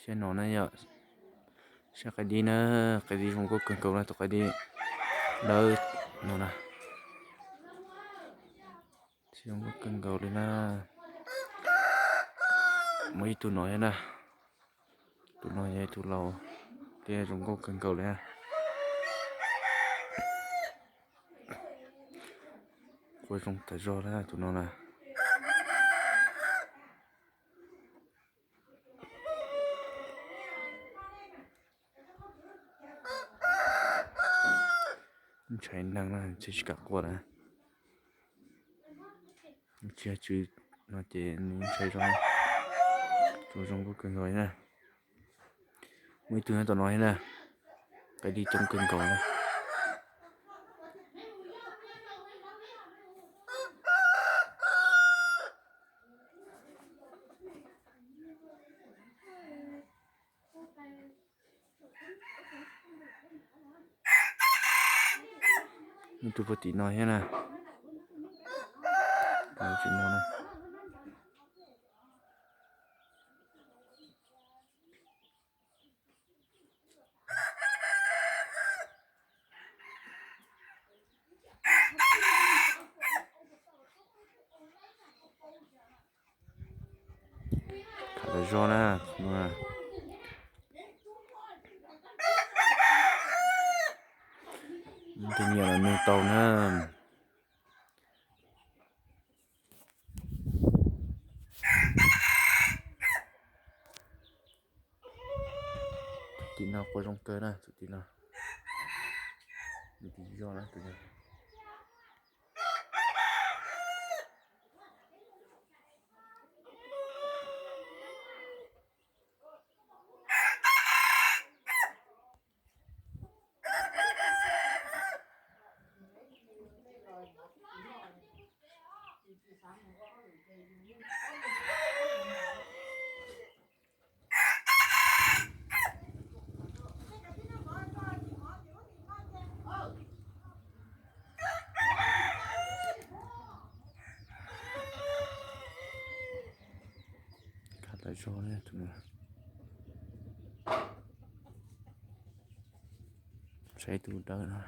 Thiab no na yom, saib qaib dib na, qaib dib zoo nkauj kawg nkaus na, tus qaib dib dawb no na. Zoo nkauj kawg nkaus li na. Muaj ib tug no thiab na, tus no yog ib tug laus thiab zoo nkauj kawg nkaus li na. Qua zoo tas zog na tus no na. Ntshai neeg na, tsis kam qua na. Tsis yog tsw no ces nws ntshai zog, tus zoo nkauj kawg nkaus na. Muaj ib tug nyob tom no thiab na, qaib dib coob kawg nkaus na. Ib tug puag tim no thiab na. Tim no na. Khav tas zog na. Tus nyiam los nug tau na. Tus tim no qua zoo kawg na, tus tim no. Tus tim zog na, tus no. Khav tas zog na tus no. Saib tus dawb no.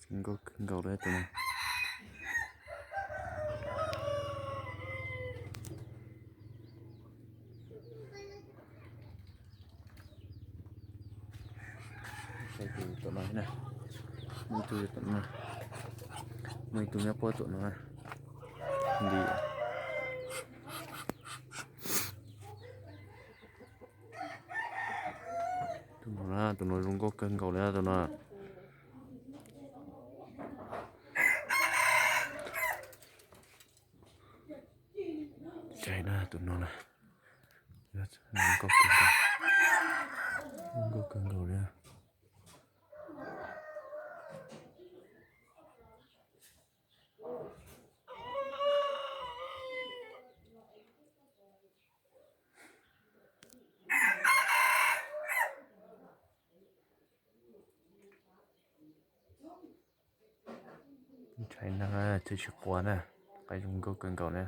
Zoo nkauj kawg nkaus li tus no. Saib tus tom no na. Muaj ib tug tom no. Muaj ib tug nyob puag tom no na. Nti. Tus no na, tus no zoo nkauj kawg nkaus li tus no. Saib na tus no na. Zoo nkauj kawg nkaus, zoo nkauj kawg nkaus li. Ntshai neeg, tsis tsis quav na, qaib zoo nkauj kawg nkaus na.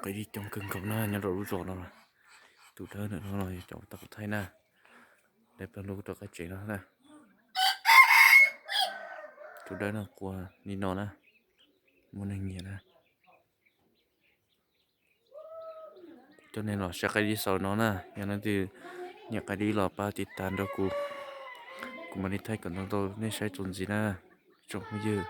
Qaib dib coob kawg nkaus na nyob rau lub zos no. Tus dawb ntawm no no yog cov tau kuv thaij na. Dawb pawg lug rau qab tsev no na. Tus dawb no qua li no na. Muaj neeg nyiam na. Coj nej los saib qaib dib xaus no na, yog leej twg nyiam qaib dib los pab tiv tas nrog kuv, kuv mam li thaij kom tau nej saib txuas ntxiv na. Tsoom phooj ywg,